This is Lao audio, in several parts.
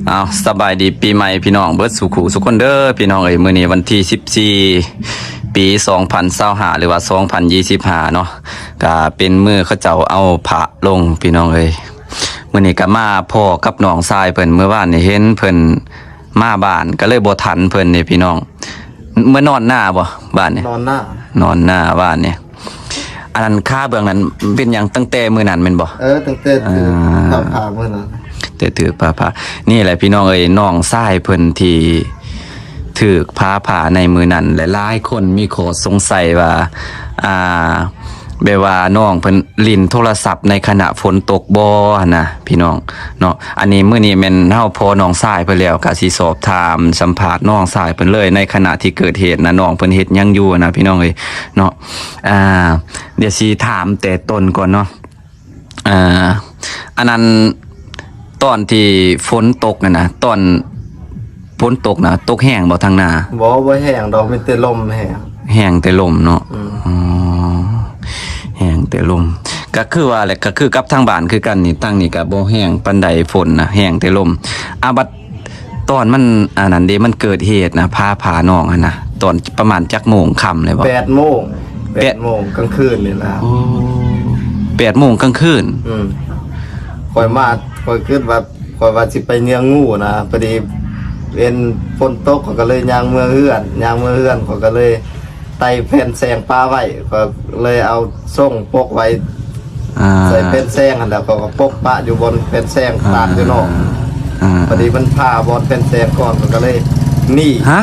ເອົາ ສະບາຍດີປີໃໝ່ພີ່ນ້ອງເບິດສູ່ຄູ່ສູ່ຄົນເດີພີ່ນ້ອງເອີຍ. ມື້ນີ້ວັນທີສິບສີ່ ປີສອງພັນຊາວຫ້າ ຫຼືວ່າສອງພັນຊາວຫ້າເນາະ, ກະເປັນມື້ເຂົາເຈົ້າເອົາພະລົງພີ່ນ້ອງເອີຍ. ມື້ນີ້ກະມາພໍ້ກັບນ້ອງຊາຍເພິ່ນ, ມື້ວານນີ້ເຫັນເພິ່ນມາບ້ານ ກະເລີຍບໍ່ທັນເພິ່ນເດ້ພີ່ນ້ອງ. ເມືອນອນນາບໍ່ບ້ານນີ້? ນອນນາ ນອນນາບ້ານນີ້. ອັນນັ້ນຄາເບື້ອງນັ້ນເປັນຫຍັງ ຕັ້ງແຕ່ມື້ນັ້ນແມ່ນບໍ່? ເອີ ຕັ້ງແຕ່ຖືກ ອ່າ ພາຜ່າມື້ນັ້ນ ແຕ່ຖືກພາຜ່າ. ນີ້ແຫຼະພີ່ນ້ອງເອີຍ ນ້ອງຊາຍເພິ່ນທີ່ຖືກພາຜ່າໃນມື້ນັ້ນ ແລະ ຫຼາຍຄົນມີຂໍ້ສົງໄສວ່າ ອ່າ ແບບວ່ານ້ອງເພິ່ນຫຼິ້ນໂທລະສັບໃນຂະນະຝົນຕົກບໍ່ຫັ້ນນະ ພີ່ນ້ອງເນາະ. ອັນນີ້ມື້ນີ້ແມ່ນເຮົາພໍ້ນ້ອງຊາຍເພິ່ນແລ້ວ ກະຊິສອບຖາມສຳພາດນ້ອງຊາຍເພິ່ນເລີຍ ໃນຂະນະທີ່ເກີດເຫດນະ ນ້ອງເພິ່ນເຮັດຫຍັງຢູ່ນະ ພີ່ນ້ອງເອີຍເນາະ. ອ່າ ດຽວຊິຖາມແຕ່ຕົ້ນກ່ອນເນາະ. ອ່າ ອັນນັ້ນຕອນທີ່ຝົນຕົກຫັ້ນນະ ຕອນ ຝົນຕົກນະ ຕົກແຮງບໍ່ທາງນາ? ບໍ່ ບໍ່ແຮງດອກ ມີແຕ່ລົມແຮງ. ແຮງແຕ່ລົມເນາະ? ອືມ ອໍ ແຮງແຕ່ລົມ. ກະຄືວ່າແຫຼະ ກະຄືກັບທາງບ້ານຄືກັນນີ້, ທາງນີ້ກະບໍ່ແຮງປານໃດ ຝົນນະ ແຮງແຕ່ລົມ. ອາ ບັດຕອນມັນ ອັນນັ້ນເດ ມັນເກີດເຫດນະ ພາຜ່ານ້ອງຫັ້ນນະ ຕອນປະມານຈັກໂມງ ຄ່ຳເລີຍບໍ່? ແປດໂມງ ແປດ ແປດໂມງກາງຄືນນີ້ລະ. ໂອ້ ແປດໂມງກາງຄືນ. ອືມ ຂ້ອຍມາ ຂ້ອຍຄິດວ່າ ຂ້ອຍວ່າຊິໄປເຫຍື່ອງງູນະ, ພໍດີເຫັນຝົນຕົກ ຂ້ອຍກໍເລີຍຍ່າງເມືອເຮືອນ, ຍ່າງເມືອເຮືອນ ຂ້ອຍກໍເລີຍໄຕ່ແຜ່ນແສງປະໄວ້, ຂ້ອຍເລີຍເອົາໂສ້ງປົກໄວ້ ອ່າ ໃສ່ແຜ່ນແສງຫັ້ນແຫຼະ, ຂ້ອຍກໍປົກປະຢູ່ບ່ອນແຜ່ນແສງ ອ່າ ຕາກຢູ່ນອກ. ອ່າ ພໍດີມັນຜ່າບ່ອນແຜ່ນແສງກ່ອນ ຂ້ອຍກໍເລີຍໜີ. ຮະ?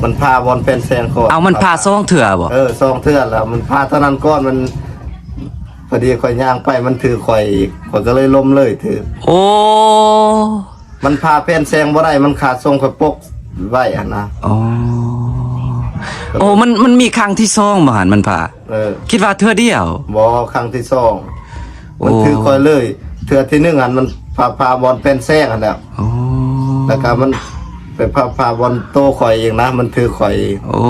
ມັນຜ່າບ່ອນແຜ່ນແສງກ່ອນ. ເອົາ ມັນຜ່າສອງເທື່ອບໍ່? ເອີ ສອງເທື່ອແລ້ວ, ມັນຜ່າເທົ່ານັ້ນກ່ອນ ມັນ ພໍດີຂ້ອຍຍ່າງໄປ ມັນຖືກຂ້ອຍອີກ, ຂ້ອຍກໍເລີຍລົ້ມເລີຍຖືກ. ໂອ້ ມັນຜ່າແຜ່ນແສງບໍ່ໄດ້, ມັນຂາດສົ່ງຂ້ອຍປົກໄວ້ຫັ້ນນະ. ອໍ ໂອ້ ມັນ ມັນມີຄັ້ງທີສອງບໍ່ຫັ້ນ ມັນຜ່າ? ເອີ ຄິດວ່າເທື່ອດຽວ. ບໍ່, ຄັ້ງທີສອງ. ໂອ້ ມັນຖືກຂ້ອຍເລີຍ. ເທື່ອທີໜຶ່ງຫັ້ນ ມັນຜ່າ ຜ່າບ່ອນແຜ່ນແສງຫັ້ນແຫຼະ. ໂອ້ ແລ້ວກໍມັນໄປຜ່າ ຜ່າບ່ອນໂຕຂ້ອຍອີກນະ, ມັນຖືກຂ້ອຍອີກ. ໂອ້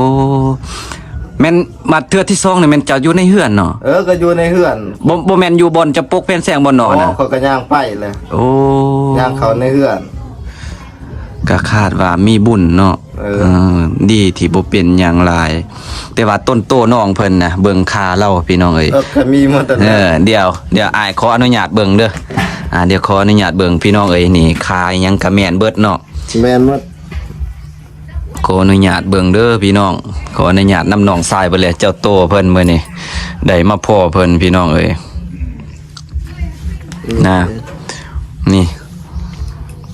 ແມ່ນ ບັດເທື່ອທີສອງນີ້ແມ່ນເຈົ້າຢູ່ໃນເຮືອນເນາະ? ເອີ ກໍຢູ່ໃນເຮືອນ. ບໍ່ ບໍ່ແມ່ນຢູ່ບ່ອນຈະປົກແຜ່ນແສງບ່ອນນອນນະ? ບໍ່, ຂ້ອຍກໍຍ່າງໄປແຫຼະ. ໂອ້ ຍ່າງເຂົ້າໃນເຮືອນ. ກໍຄາດວ່າມີບຸນເນາະ. ເອີ ເອີ ດີທີ່ບໍ່ເປັນຫຍັງຫຼາຍ, ແຕ່ວ່າຕົ້ນໂຕນ້ອງເພິ່ນນະ ເບິ່ງຂາລາວພີ່ນ້ອງເອີຍ. ເອີ ກໍມີໝົດ. ເອີ ດຽວ ດຽວອ້າຍຂໍອະນຸຍາດເບິ່ງເດີ. ອ່າ ດຽວຂໍອະນຸຍາດເບິ່ງພີ່ນ້ອງເອີຍ, ນີ້ຂາອີ່ຫຍັງກໍແມ່ນເບິດເນາະ. ແມ່ນໝົດ. ຂໍອະນຸຍາດເບິ່ງເດີພີ່ນ້ອງ, ຂໍອະນຸຍາດນຳນ້ອງຊາຍເພິ່ນແຫຼະ. ເຈົ້າໂຕເພິ່ນ ມື້ນີ້ໄດ້ມາພໍ້ເພິ່ນພີ່ນ້ອງເອີຍ. ນະ ນີ້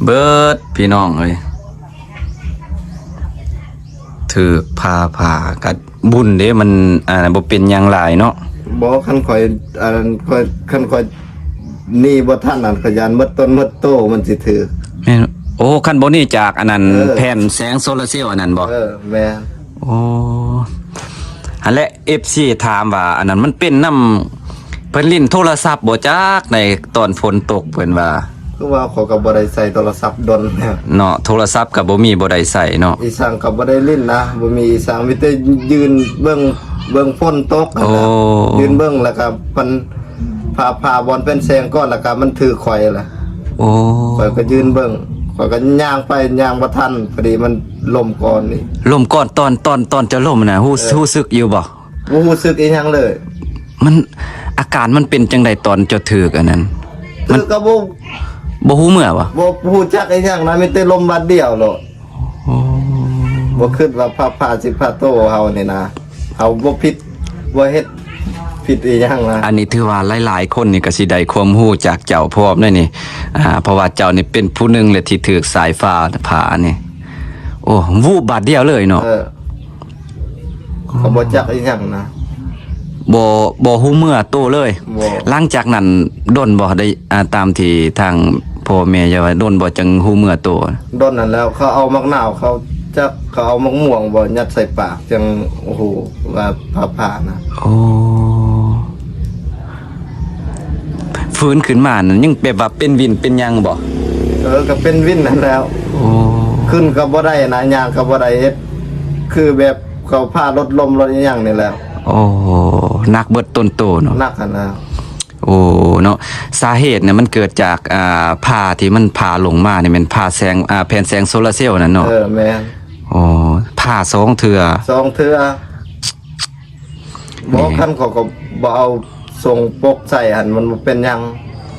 ເບິດພີ່ນ້ອງເອີຍ, ຖືກຜ່າ ຜ່າກັດບຸນເດ້. ມັນ ອ່າ ບໍ່ເປັນຫຍັງຫຼາຍເນາະ. ບໍ່, ຄັນຂ້ອຍ ອັນນັ້ນ ຂ້ອຍ ຄັນຂ້ອຍໜີບໍ່ທັນນັ້ນ ຂ້ອຍຢ້ານໝົດຕົນໝົດໂຕມັນຊິຖືກ. ແມ່ນ. ໂອ້ ຄັນບໍ່ໜີຈາກອັນນັ້ນ ເອີ ແຜ່ນແສງໂຊລາເຊວອັນນັ້ນບໍ່? ເອີ ແມ່ນ. ໂອ້ ຫັ້ນແຫຼະ ເອັຟຊີຖາມວ່າ ອັນນັ້ນມັນເປັນນຳເພິ່ນຫຼິ້ນໂທລະສັບບໍ່ຈັກ ໃນຕອນຝົນຕົກ ເພິ່ນວ່າ. ຄືວ່າຂ້ອຍກໍບໍ່ໄດ້ໃຊ້ໂທລະສັບດົນແລ້ວເນາະ, ໂທລະສັບກໍບໍ່ມີ ບໍ່ໄດ້ໃຊ້ເນາະ. ອີສັງກໍບໍ່ໄດ້ຫຼິ້ນນະ, ບໍ່ມີອີສັງ, ມີແຕ່ຢືນເບິ່ງ ເບິ່ງຝົນຕົກຫັ້ນແຫຼະ. ໂອ້ ຢືນເບິ່ງ ແລ້ວກໍມັນຜ່າ ຜ່າບ່ອນແຜ່ນແສງກ່ອນ ແລ້ວກໍມັນຖືກຂ້ອຍແຫຼະ. ໂອ້ ຂ້ອຍກໍຢືນເບິ່ງ, ຂ້ອຍກໍຍ່າງໄປ ຍ່າງບໍ່ທັນ, ພໍດີມັນລົ້ມກ່ອນນີ້. ລົ້ມກ່ອນ ຕອນ ຕອນ ຕອນຈະລົ້ມນະ ຮູ້ ເອີ ຮູ້ສຶກຢູ່ບໍ່? ບໍ່ຮູ້ສຶກອີຫຍັງເລີຍ. ມັນ ອາການມັນເປັນຈັ່ງໃດຕອນເຈົ້າຖືກອັນນັ້ນ? ມັນ ຖືກກໍບໍ່ ບໍ່ຮູ້ເມື່ອບໍ່? ບໍ່ ບໍ່ຮູ້ຈັກອີຫຍັງນະ, ມີແຕ່ລົມບາດດຽວໂລດ. ໂອ້ ບໍ່ຄິດວ່າພາ ພາຊິພາໂຕເຮົານີ້ນະ, ເຮົາບໍ່ຜິດ ບໍ່ເຮັດຜິດອີຫຍັງນະ. ອັນນີ້ຖືວ່າຫຼາຍໆຄົນນີ້ກໍຊິໄດ້ຄວາມຮູ້ຈາກເຈົ້າພ້ອມເດ້ນີ້, ອ່າ ເພາະວ່າເຈົ້ານີ້ເປັນຜູ້ໜຶ່ງແຫຼະທີ່ຖືກສາຍຟ້າຜ່ານີ້. ໂອ້ ວູບບາດດຽວເລີຍເນາະ. ເອີ ກໍບໍ່ຈັກອີຫຍັງນະ. ບໍ່ ບໍ່ຮູ້ເມື່ອໂຕເລີຍ. ບໍ່. ຫຼັງຈາກນັ້ນດົນບໍ່? ໄດ້ ອ່າ ຕາມທີ່ທາງພໍ່ແມ່ເຈົ້າວ່າ ດົນບໍ່ຈັ່ງຮູ້ເມື່ອໂຕ? ດົນນັ້ນແຫຼະ, ເຂົາເອົາໝາກນາວ ເຂົາຈັກ ເຂົາເອົາໝາກມ່ວງບໍ່ ຍັດໃສ່ປາກ ຈັ່ງຮູ້ວ່າພາ ຜ່ານະ. ໂອ້ ຟື້ນຂຶ້ນມານັ້ນຍັງແບບວ່າເປັນວິນເປັນຫຍັງບໍ່? ເອີ ກໍເປັນວິນຫັ້ນແຫຼະ. ໂອ້ ຂຶ້ນກໍບໍ່ໄດ້ນະ, ຍ່າງກໍບໍ່ໄດ້, ເຮັດຄືແບບເຂົາພາລົດລົ້ມລົດອີຫຍັງນີ້ແຫຼະ. ໂອ້ ໜັກເບິດຕົ້ນໂຕເນາະ. ໜັກຫັ້ນນະ. ໂອ້ ເນາະ ສາເຫດນີ້ມັນເກີດຈາກ ອ່າ ຟ້າທີ່ມັນຜ່າລົງມານີ້ແມ່ນຟ້າແສງ ອ່າ ແຜ່ນແສງໂຊລາເຊວນັ້ນເນາະ? ເອີ ແມ່ນ. ໂອ້ ຜ່າສອງເທື່ອ? ສອງເທື່ອ. ບໍ່ ແມ່ນ. ຄັນເຂົາກໍບໍ່ເອົາ ສົ່ງປົກໃສ່ຫັ້ນ ມັນບໍ່ເປັນຫຍັງ.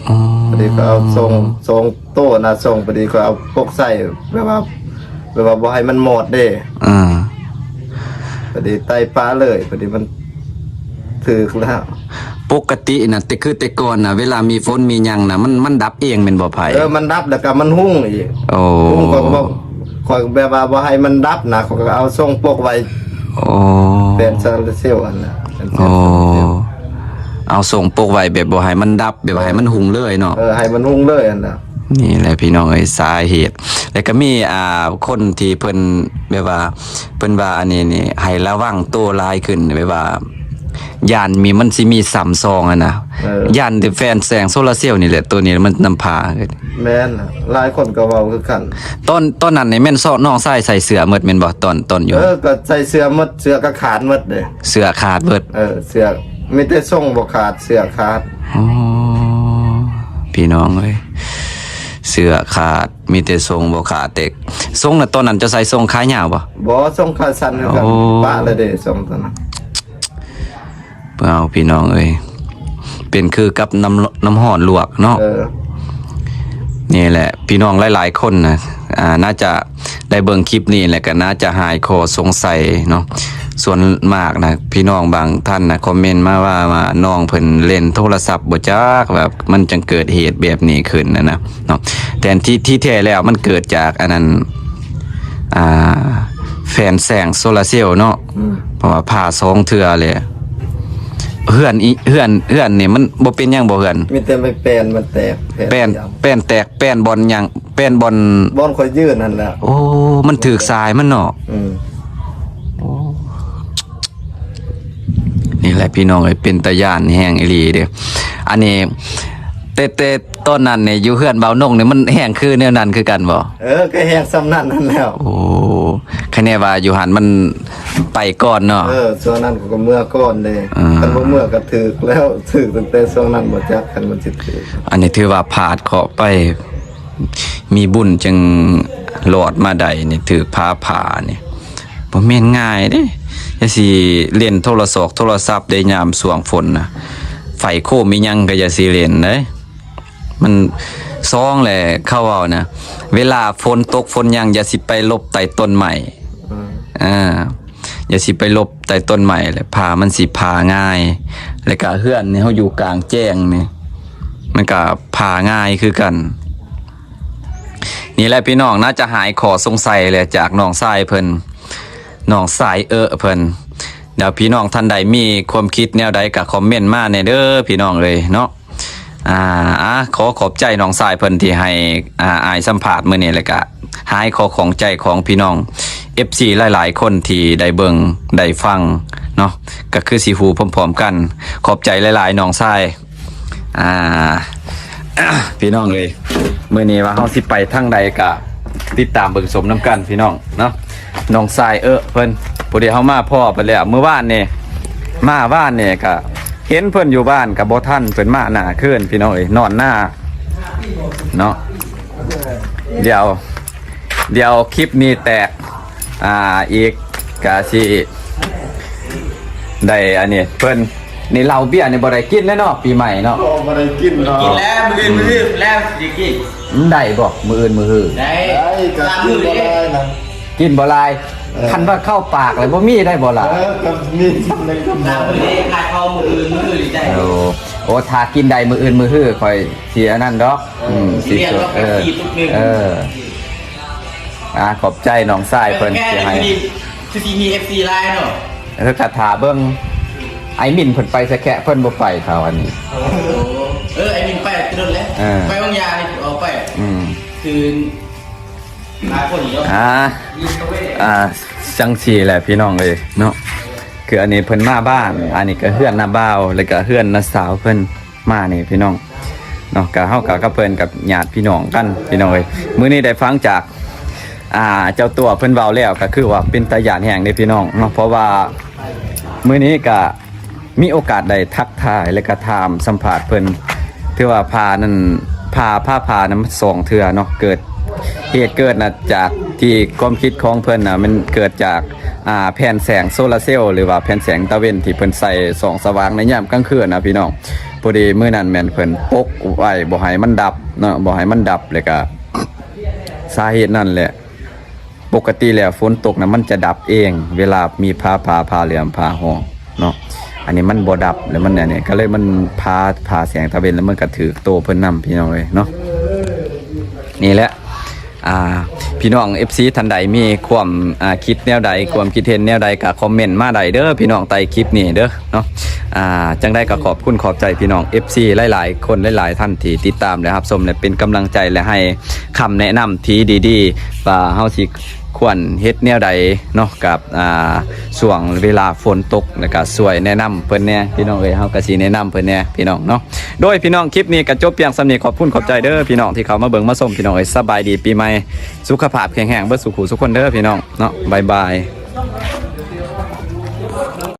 ອໍ ພໍດີກໍເອົາສົ່ງ ສົ່ງໂຕນະ ສົ່ງ ພໍດີກໍເອົາປົກໃສ່ ແບບວ່າ ແບບວ່າບໍ່ໃຫ້ມັນມອດເດ້. ອ່າ ພໍດີໄຕ່ປະເລີຍ ພໍດີມັນຖືກແລ້ວ. ປົກກະຕິນະ ແຕ່ຄືແຕ່ກ່ອນນະ ເວລາມີຝົນມີຫຍັງນະ ມັນ ມັນດັບເອງແມ່ນບໍ່ໄພ? ເອີ ມັນດັບ ແລ້ວກໍມັນຮຸ່ງອີກ. ໂອ້ ຮຸ່ງ ຂ້ອຍກໍບໍ່ ຂ້ອຍແບບວ່າບໍ່ໃຫ້ມັນດັບນະ ຂ້ອຍກໍເອົາສົ່ງປົກໄວ້. ໂອ້ ແຜ່ນໂຊລາເຊວຫັ້ນນະ. ອໍ ເອົາສົ່ງປົກໄວ້ແບບບໍ່ໃຫ້ມັນດັບ ແບບວ່າໃຫ້ມັນຮຸ່ງເລີຍເນາະ. ເອີ ໃຫ້ມັນຮຸ່ງເລີຍຫັ້ນນະ. ນີ້ແຫຼະພີ່ນ້ອງເອີຍ ສາເຫດ ແລ້ວກໍມີ ອ່າ ຄົນທີ່ເພິ່ນແບບວ່າ ເພິ່ນວ່າອັນນີ້ນີ້ໃຫ້ລະວັງໂຕຫຼາຍຂຶ້ນ ແບບວ່າຢ້ານມີ ມັນຊິມີຊ້ຳຊອງຫັ້ນນະ. ເອີ ຢ້ານແຕ່ແຜ່ນແສງໂຊລາເຊວນີ້ແຫຼະ ໂຕນີ້ມັນນຳພາ. ແມ່ນ ຫຼາຍຄົນກໍເວົ້າຄືກັນ. ຕອນ ຕອນນັ້ນນີ້ແມ່ນ ນ້ອງຊາຍໃສ່ເສື້ອໝົດແມ່ນບໍ່? ຕອນ ຕອນຢູ່ ເອີ ກໍໃສ່ເສື້ອໝົດ ເສື້ອກໍຂາດໝົດເດ້. ເສື້ອຂາດເບິດ. ເອີ ເສື້ອ ມີແຕ່ຊົງບໍ່ຂາດ ເສື້ອຂາດ. ອໍ ພີ່ນ້ອງເອີຍ ເສື້ອຂາດ ມີແຕ່ຊົງບໍ່ຂາດ. ແຕ່ຊົງນະ ຕອນນັ້ນເຈົ້າໃສ່ຊົງຂາຍາວບໍ່? ບໍ່ ຊົງຂາສັ້ນຄືກັນ. ໂອ້ ປະແລ້ວເດ້ຊົງຕອນນັ້ນ. ເອົາ ພີ່ນ້ອງເອີຍ ເປັນຄືກັບນ້ຳ ນ້ຳຮ້ອນລວກເນາະ. ເອີ ນີ້ແຫຼະ ພີ່ນ້ອງຫຼາຍໆຄົນນະ ອ່າ ໜ້າຈະໄດ້ເບິ່ງຄລິບນີ້ ແລ້ວກໍໜ້າຈະຫາຍຂໍ້ສົງໄສເນາະ. ສ່ວນມາກນະ ພີ່ນ້ອງບາງທ່ານນະ ຄອມເມັນມາວ່າ ວ່ານ້ອງເພິ່ນຫຼິ້ນໂທລະສັບບໍ່ຈັກ ແບບມັນຈັ່ງເກີດເຫດແບບນີ້ຂຶ້ນນະ ນະເນາະ. ແຕ່ທີ່ ທີ່ແທ້ແລ້ວມັນເກີດຈາກອັນນັ້ນ ອ່າ ແຜ່ນແສງໂຊລາເຊວເນາະ. ອືມ ເພາະວ່າຜ່າສອງເທື່ອແຫຼະ. ເຮືອນອີ ເຮືອນ ເຮືອນນີ້ມັນບໍ່ເປັນຫຍັງບໍ່ ເຮືອນ? ມີແຕ່ໄມ້ແປ້ນມັນແຕກ ແປ້ນ ແປ້ນແຕກ ແປ້ນບ່ອນຫຍັງ? ແປ້ນບ່ອນ ບ່ອນຂ້ອຍຢືນຫັ້ນແຫຼະ. ໂອ້ ມັນຖືກສາຍມັນເນາະ. ອືມ ໂອ້ ນີ້ແຫຼະພີ່ນ້ອງເອີຍ ເປັນຕາຢ້ານແຮງອີ່ຫຼີເດ້. ອັນນີ້ ແຕ່ ແຕ່ ຕອນນັ້ນນີ້ຢູ່ເຮືອນບ່າວນົງນີ້ ມັນແຮງຄືແນວນັ້ນຄືກັນບໍ່? ເອີ ກໍແຮງສ່ຳນັ້ນຫັ້ນແຫຼ້ວ. ໂອ້ ຄະແນວ່າຢູ່ຫັ້ນມັນໄປກ່ອນເນາະ. ເອີ ຊ່ວງນັ້ນກໍເມືອກ່ອນເດ້. ອ່າ ຄັນບໍ່ເມືອກໍຖືກແລ້ວ ຖືກຕັ້ງແຕ່ຊ່ວງນັ້ນບໍ່ຈັກ ຄັນມັນຊິຖືກ. ອັນນີ້ຖືວ່າພາດເຄາະໄປ ມີບຸນຈຶ່ງລອດມາໄດ້ນີ້ ຖືກຟ້າຜ່ານີ້ ບໍ່ແມ່ນງ່າຍເດ້. ຢ່າຊິຫຼິ້ນໂທລະສອກໂທລະສັບໄດ້ຍາມຊ່ວງຝົນນະ ໄຟໂຄມອີ່ຫຍັງກໍຢ່າຊິຫຼິ້ນເດ້. ມັນ ສອງແຫຼະ ເຂົາເວົ້ານະ ເວລາຝົນຕົກຝົນຫຍັງ ຢ່າຊິໄປຫຼົບໃຕ້ຕົ້ນໄມ້. ອືມ ອ່າ ຢ່າຊິໄປຫຼົບໃຕ້ຕົ້ນໄມ້ແຫຼະ ຜ່າມັນຊິຜ່າງ່າຍ. ແລ້ວກະເຮືອນນີ້ ເຮົາຢູ່ກາງແຈ້ງນີ້ ມັນກະຜ່າງ່າຍຄືກັນ. ນີ້ແຫຼະພີ່ນ້ອງ ໜ້າຈະຫາຍຂໍ້ສົງໄສແຫຼະ ຈາກນ້ອງຊາຍເພິ່ນ ນ້ອງຊາຍເອີເພິ່ນ. ແລ້ວພີ່ນ້ອງທ່ານໃດມີຄວາມຄິດແນວໃດກໍຄອມເມັນມາແດ່ເດີພີ່ນ້ອງເອີຍເນາະ. ອ່າ ອ່າ ຂໍຂອບໃຈນ້ອງຊາຍເພິ່ນທີ່ໃຫ້ ອ່າ ອ້າຍສຳພາດມື້ນີ້ ແລ້ວກະຫາຍຂໍ້ຂ້ອງໃຈຂອງພີ່ນ້ອງເອັຟຊີຫຼາຍໆຄົນທີ່ໄດ້ເບິ່ງໄດ້ຟັງເນາະ ກໍຄືຊິຮູ້ພ້ອມໆກັນ. ຂອບໃຈຫຼາຍໆນ້ອງຊາຍ. ອ່າ ພີ່ນ້ອງເອີຍ ມື້ນີ້ວ່າເຮົາຊິໄປທາງໃດກະຕິດຕາມເບິ່ງຊົມນຳກັນພີ່ນ້ອງເນາະ. ນ້ອງຊາຍເອີເພິ່ນ ພໍດີເຮົາມາພໍ້ເພິ່ນແລ້ວ ມື້ວານນີ້ ມາວານນີ້ກະເຫັນເພິ່ນຢູ່ບ້ານກະບໍ່ທັນ ເພິ່ນມາໜ້າຄືນພີ່ນ້ອງເອີຍ ນອນນາເນາະ. ດຽວ ດຽວຄລິບນີ້ແຕກ ອ່າ ອີກກະຊິໄດ້ອັນນີ້ເພິ່ນ ນີ້ເຫຼົ້າເບຍນີ້ບໍ່ໄດ້ກິນແລ້ວເນາະ ປີໃໝ່ເນາະ. ບໍ່ ບໍ່ໄດ້ກິນເນາະ. ກິນແລ້ວ ມື້ອື່ນ ມື້ຮືແລ້ວຊິກິນ. ມັນໄດ້ບໍ່ ມື້ອື່ນມື້ຮື? ໄດ້ ໄດ້ ກໍກິນບໍ່ຫຼາຍນະ ກິນບໍ່ຫຼາຍ. ເອີ ຄັນວ່າເຂົ້າປາກແລ້ວບໍ່ມີໄດ້ບໍ່ລະ? ເອີ ກໍມີສ່ຳໃດກໍພໍ. ມື້ນີ້ຂາຍເຂົ້າ ມື້ອື່ນ ມື້ຮືໄດ້. ໂອ້ ໂອ້ ຖ້າກິນໄດ້ມື້ອື່ນມື້ຮື ຂ້ອຍ ຊິອັນນັ້ນດອກ. ເອີ ອືມ ຊິ ຊິລຽກເຂົາໄປ ເອີ ຈີບໜຶ່ງ. ເອີ ອ່າ ຂອບໃຈນ້ອງຊາຍເພິ່ນທີ່ໃຫ້ ຄືຊິມີ ເອັຟຊີ ຫຼາຍເນາະ. ເອີ ກະຖ້າເບິ່ງ ອ້າຍມິນເພິ່ນໄປສະແຄະ ເພິ່ນບໍ່ໄປເທົ່າອັນນີ້. ໂອ້ ເອີ ອ້າຍມິນໄປແຕ່ດົນແລ້ວ. ເອີ ໄປວາງຢານີ້ອອກໄປ. ອືມ ຄື ອ່າ ອ່າ ຈັ່ງຊີ້ແຫຼະພີ່ນ້ອງເອີຍເນາະ. ຄືອັນນີ້ເພິ່ນມາບ້ານ ອັນນີ້ກໍເຮືອນນ້າບ່າວ ແລ້ວກໍເຮືອນນ້າສາວເພິ່ນມານີ້ພີ່ນ້ອງເນາະ. ກໍເຮົາກໍກັບເພິ່ນກັບຍາດພີ່ນ້ອງກັນພີ່ນ້ອງເອີຍ. ມື້ນີ້ໄດ້ຟັງຈາກ ອ່າ ເຈົ້າຕົວເພິ່ນເວົ້າແລ້ວ ກໍຄືວ່າເປັນຕາຢ້ານແຮງເດ້ພີ່ນ້ອງເນາະ. ເພາະວ່າມື້ນີ້ກໍ ມີໂອກາດໄດ້ທັກທາຍ ແລະກະຖາມສຳພາດເພິ່ນ ຖືວ່າຜານັ້ນ ຜາ ຜາ ຜານັ້ນມັນສອງເທື່ອເນາະ ເກີດ ເຫດເກີດນະຈາກທີ່ຄວາມຄິດຂອງເພິ່ນນະ ມັນເກີດຈາກ ອ່າ ແຜ່ນແສງໂຊລາເຊວ ຫຼືວ່າແຜ່ນແສງຕາເວັນທີ່ເພິ່ນໃສ່ສ່ອງສະຫວ່າງໃນຍາມກາງຄືນນະພີ່ນ້ອງ. ພໍດີມື້ນັ້ນແມ່ນເພິ່ນປົກໄວ້ບໍ່ໃຫ້ມັນດັບເນາະ ບໍ່ໃຫ້ມັນດັບ ແລ້ວກະສາເຫດນັ້ນແຫຼະ ປົກກະຕິແລ້ວຝົນຕົກນະມັນຈະດັບເອງ ເວລາມີຟ້າຜ່າ ຟ້າເຫຼືອມ ຟ້າຮ້ອງເນາະ. ອັນນີ້ມັນບໍ່ດັບ ແລ້ວມັນອັນນີ້ກະເລີຍມັນຜ່າ ຜ່າແສງຕາເວັນ ແລ້ວມັນກະຖືກໂຕເພິ່ນນຳ ພີ່ນ້ອງເອີຍເນາະ. ນີ້ແຫຼະ ອ່າ ພີ່ນ້ອງເອັຟຊີທ່ານໃດມີຄວາມ ອ່າ ຄິດແນວໃດ ຄວາມຄິດເຫັນແນວໃດກະຄອມເມັນມາໄດ້ເດີພີ່ນ້ອງ ໃຕ້ຄລິບນີ້ເດີເນາະ. ອ່າ ຈັ່ງໃດກະຂອບຄຸນຂອບໃຈພີ່ນ້ອງເອັຟຊີຫຼາຍໆຄົນ ຫຼາຍໆທ່ານທີ່ຕິດຕາມ ແລະ ຮັບຊົມ ແລະ ເປັນກຳລັງໃຈ ແລະ ໃຫ້ຄຳແນະນຳທີ່ດີໆ ວ່າເຮົາຊິຄວນເຮັດແນວໃດເນາະ ກັບ ອ່າ ຊ່ວງເວລາຝົນຕົກ ແລະກະຊ່ວຍແນະນຳເພິ່ນແດ່ ພີ່ນ້ອງເອີຍ ເຮົາກະຊິແນະນຳເພິ່ນແດ່ ພີ່ນ້ອງເນາະ. ໂດຍພີ່ນ້ອງ ຄລິບນີ້ກະຈົບພຽງສ່ຳນີ້ ຂອບຄຸນຂອບໃຈເດີພີ່ນ້ອງທີ່ເຂົ້າມາເບິ່ງມາຊົມ ພີ່ນ້ອງເອີຍ ສະບາຍດີປີໃໝ່ ສຸຂະພາບແຂງແຮງເບິດສູ່ຜູ້ສູ່ຄົນເດີພີ່ນ້ອງເນາະ ບາຍບາຍ.